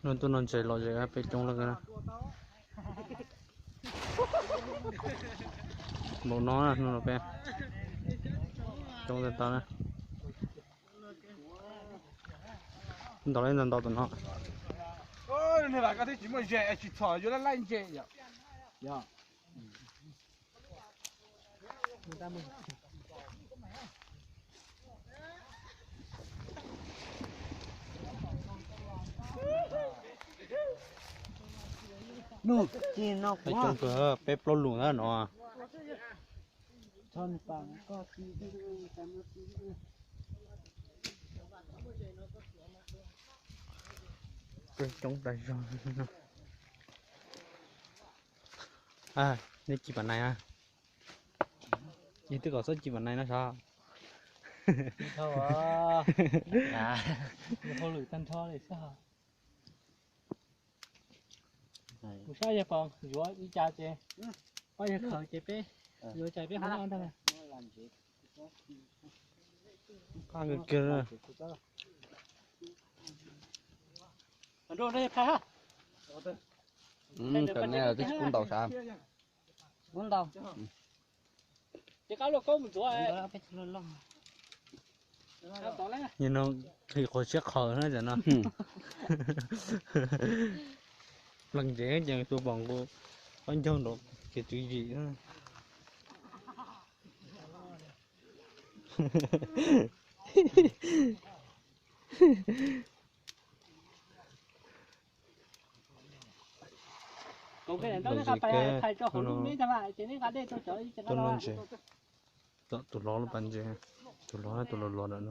Hnub tuaj noj ntses lom zem peb coob lawm na. Npaum no hnub no peb coob tag tag na. Ntau li ntau ntau tus no. Tsis muaj zes tsis txhom yuav laj laj ntses yom. Peb plaub lus na no. Peb coob tas zog. Nej ci pam nais a? Yus twb kom txhob ci pam nais no sav. Hauj lwm tag nrho li xwb. Kuv saib yawg Pom yuav ib cas ces, pab yawg khaws ces peb yuav cas peb hov noj ntag. Qab kiag. Kam nej twb tsis pub ntaus sav. Pub ntaus. Ces qab luaj koob mus ntxuav. Nim no qhis qhov siab qhawv na cov no. Leej ntsev ces tus pom nqus ob ncaug nrov ces tswv yim. Tus hlob lub pas ntses, tus hlob tus los los lawm no.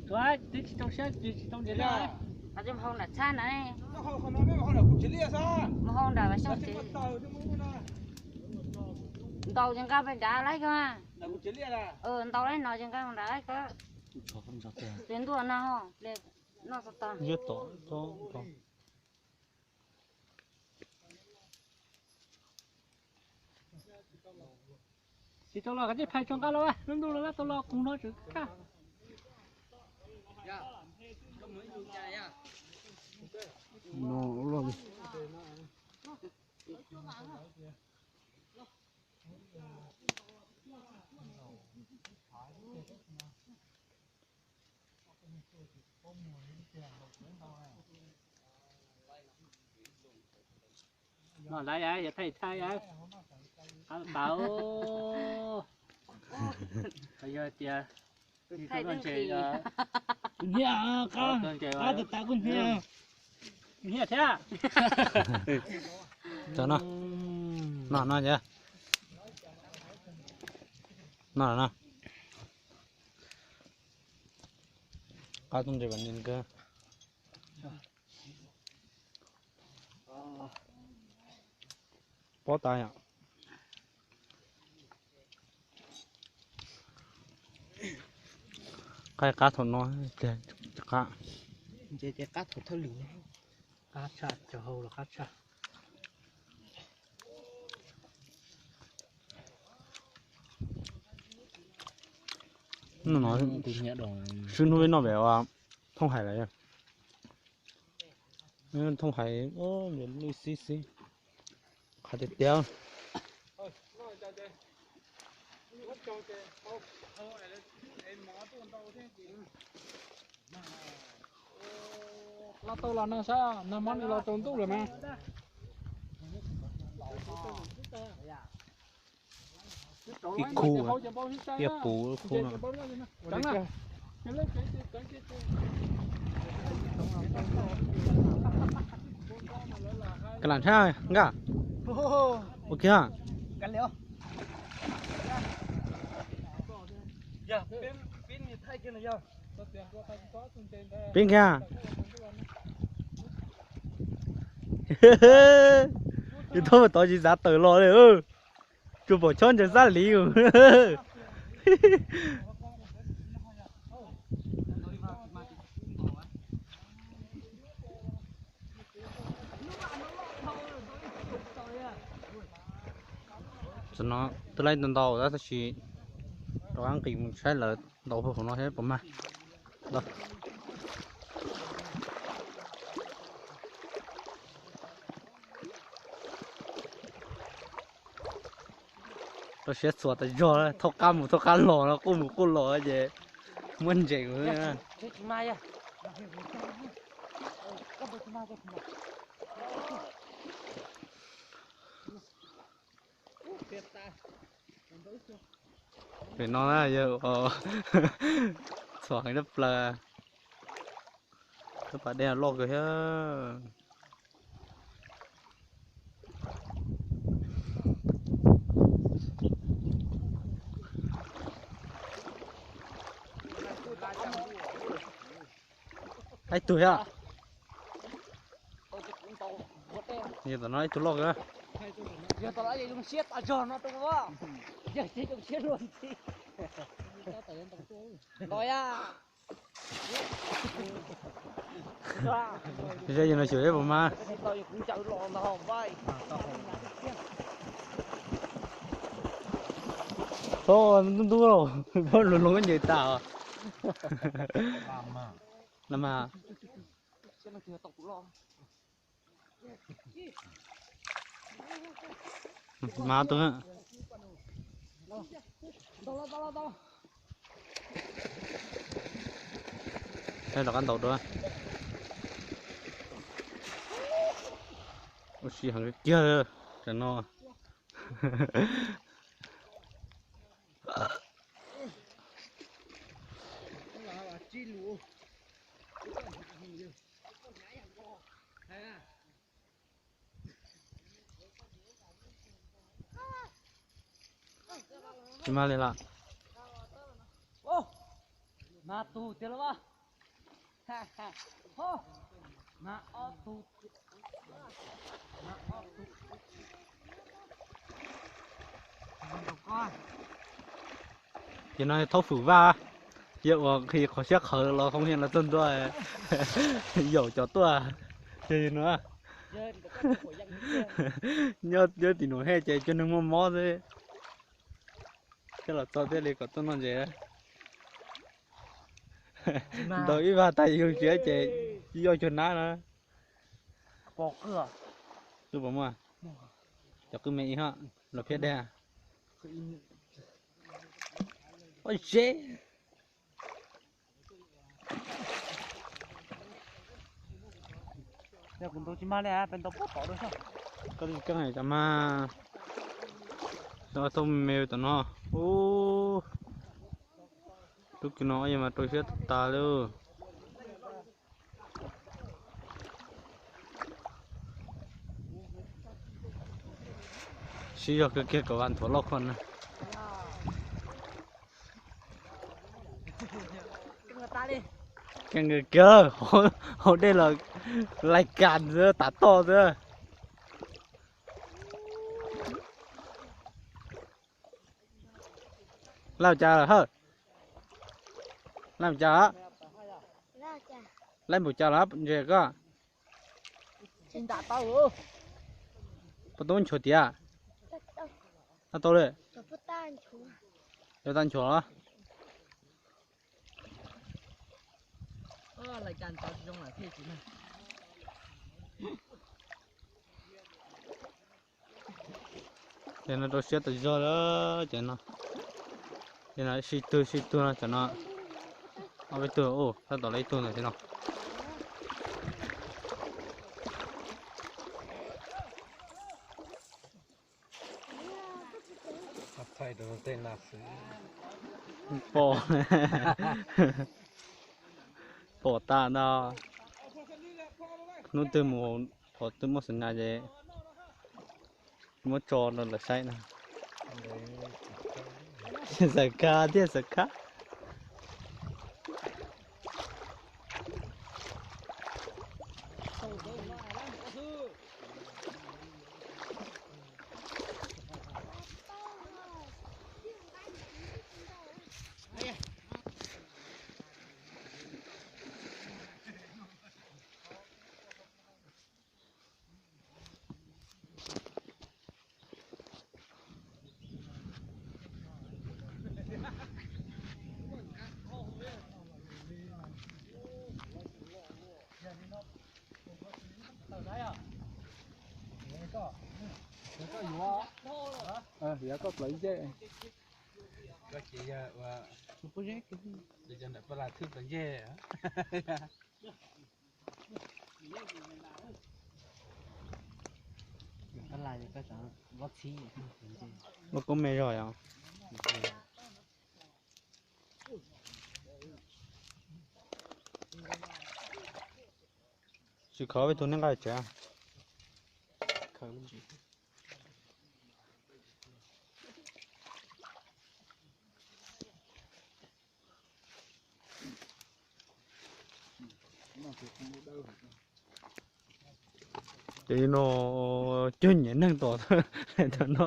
Twb tsis tau siab, twb tsis tau ntses li. Mus hau nram txhab na. Mus hau nram vas xyoo ces ntaus ces nqa pem nrad laib ko. Ntaus laib no ces nqa nrad laib ko. Pliag ntuj no, noj txog tag. Tsis tau los koj tej phais tso nqa los, lub ntuj los tau los kuv no tseem kaj. No lawv yog thaij thaij, qab tau. Yog tias kuv ntses, kuv hnia, qab tas tas kuv hnia, kuv hnia thiab. Cov no, no no, no no. Qab tau ntses vam nis kawg. Pob tas yom. Qab, qab thaum no, qab. Qab thaum thawj lwm, qab tshaj, cov hau los qab tshaj. Swb hnub peb noj pem thooj hais lawm. Thooj hais lwj xib xib, qhov tiag tiag. Los tau los no sab, nag hmo nws los tsaus ntuj lawm mas. Ib khub, ib puv khub no. Ka lam tshab nkaj. Ua kiag. Peb kiag. Yus tau tod tsis xav tawm los li. Tsuas pom chob ntsaws xab liv. Tam no twb laib tau ntau tab sis rov qab nqis mus saib lawv ntaus hauv no seb puas mag. Rau siab txuas tas zog, thaub qab mus thaub qab los no, quaj mus quaj los ces muab ntsees. Pem no na yog txhuam heev dab plaws. Tab pas dej loj kawg thiab. Ib tug thiab. Yog tom no ib tug loj kawg. Yog tom no zoo siab tas zog no rau, yog ces zoo siab luaj ntxhi. Los ya. Saib yog no xyuas seb puas mag. Txhob ntub ntub, pob luag luag ncaws tas. Los mas. Mas tus rov qab ntaus dua. Ua si heev kiag tam no. Tsis mag li lawm. Mag tus tiag los mas. Mag ob tug. Ces no thaub fwm vaj, yog uas nqhis qhov siab qhawv los qhov nqhis los txog ntua, yaum cov tuaj, ces no nyob tim num he ces cov neeg muaj mob xwb. Thiaj los txog thiaj li kom tuaj noj ntses. Ntaus ib vag tas yus tsis ces yoj cuag nab na. Qwj puas muaj? Cov qwj me ib hab los phiab dej. Ua tsev. Yog kuv ntaus tsis mag li, peb ntaus puag tod dua xwb. Koj tsis keej cas mas. Tau me tom no. Ub, tub kiag no yeej mas rau siab tas tas li. Siv zog kawg kiag kom vas nthuav loj kho na. Keej kiag, hauv dej los lais kas xwb, tav toj xwb. Laij mus cas lawm hawj? Laij mus cas lawm? Laij npaum cas lawm ntses koj? Puas tau nchuav tiag? Tau tau li. Yuav tau nchuav los? Ces no rau siab tas zog lawm ces no. Ces no sib tug sib tug no cov no. Ob peb tug, tab tom lawv ib tug ntawm ces no. Pom, pom tas ntag. Hnub twg mus qhov twg muaj xim nas ces muab tso rau lawv saib na. Xav kha thiab xav kha. Yog koj plawv ncej. Koj ces yog ua, yog cov ntawm Paj Laj thwj plawv ncej. Muaj koob me zog yom. Tsis khov peb tug neej nqaij tsev. Ces no cog nyiam neeg tom no.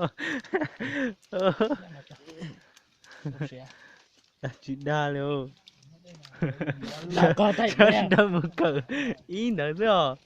Tsis dag li. Sawv daws mus kawm ib ntawd xwb os.